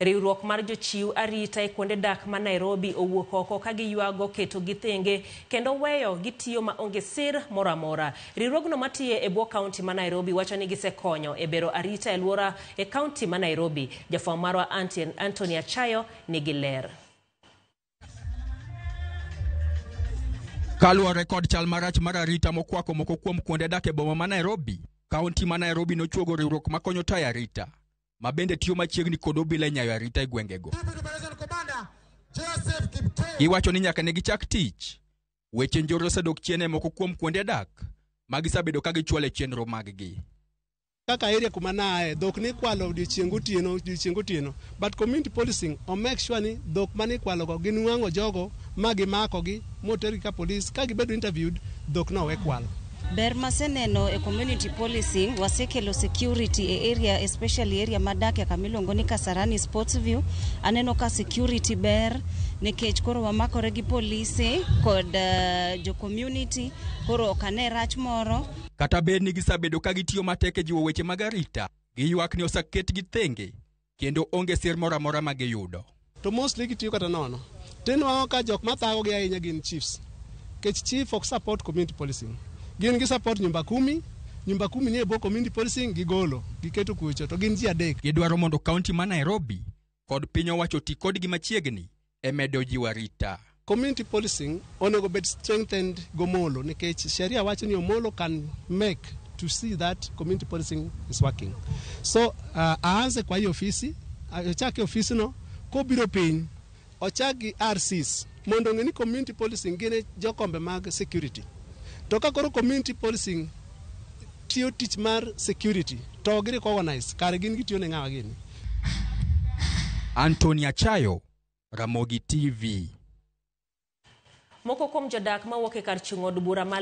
Riwruok mar jochiw arita e kuonde dak ma Nairobi owuok oko ka giywago ketogi thenge kendo weyo gitiyo ma onge sir moro amora. Riwruogno matiyo e bwo kaunti ma Nairobi wacho ni gisekonyo e bero arita e alwora e kaunti ma Nairobi. Jafwambo marwa Anthony Achayo nigi ler. Kaluwore kod chal marach mar arita mokwako moko kuom kuonde dak e boma ma Nairobi, kaunti ma Nairobi nochuogo riwruok makonyo tayo arita, ma bende tiyo machiegni kod obila e nyayo arita e gwengego. Giwacho ni nyaka ne gichak tich, weche njore osedok chien e moko kuom kuonde dak ma gisebedo ka gichwalo e chenro maggi. Kaka area kuma naaye, dhok nikwalo odiochieng' gotieno, odiochieng' gotieno. But community policing o make sure ni dhok mane ikwalogo ginwang'o jogo ma gimakogi motergi ka police, ka gibedo interviewed, dhok no we kwalo. Ber maseneno e community policing, wasekelo security e area, especially area madake kama iluongo ni Kasarani Sports View. Aneno ka security ber nikech koro wamakore gi polise kod jo community, koro ok ane rach moro. Kata bed ni gisebedo ka gitiyo matek e jiwo weche mag arita, giywak ni oseketgi thenge kendo onge sir moro amora ma giyudo. To mostly gitiyo kata nono. Tinwang'o ka jok mathagogi ahinya gin chiefs. Nikech chief ok support community policing. Gin gi support nyumba kumi, nyumba kumi nie bwo community policing gigolo, giketo kucho to gin ji adek. Gidwaro mondo kaunti ma Nairobi kod piny owacho oti kodgi machiegni e medo jiwo arita. Community policing onego bed strengthened gomolo nikech sheria wacho ni Omolo can make to see that community policing is working. So aanze kwa hiyo ofisi, ochake ofisino kobiro piny ochak gi RCs mondo ong'e ni community policing gin jokombe mag security. To ka koro community policing tiyo tich mar security to ok gi recognize kare gin gitiyo ne ng'awa gini. Anthony Achayo, Ramogi TV. Moko kuom jodak mawuok e kar chung' od bura ma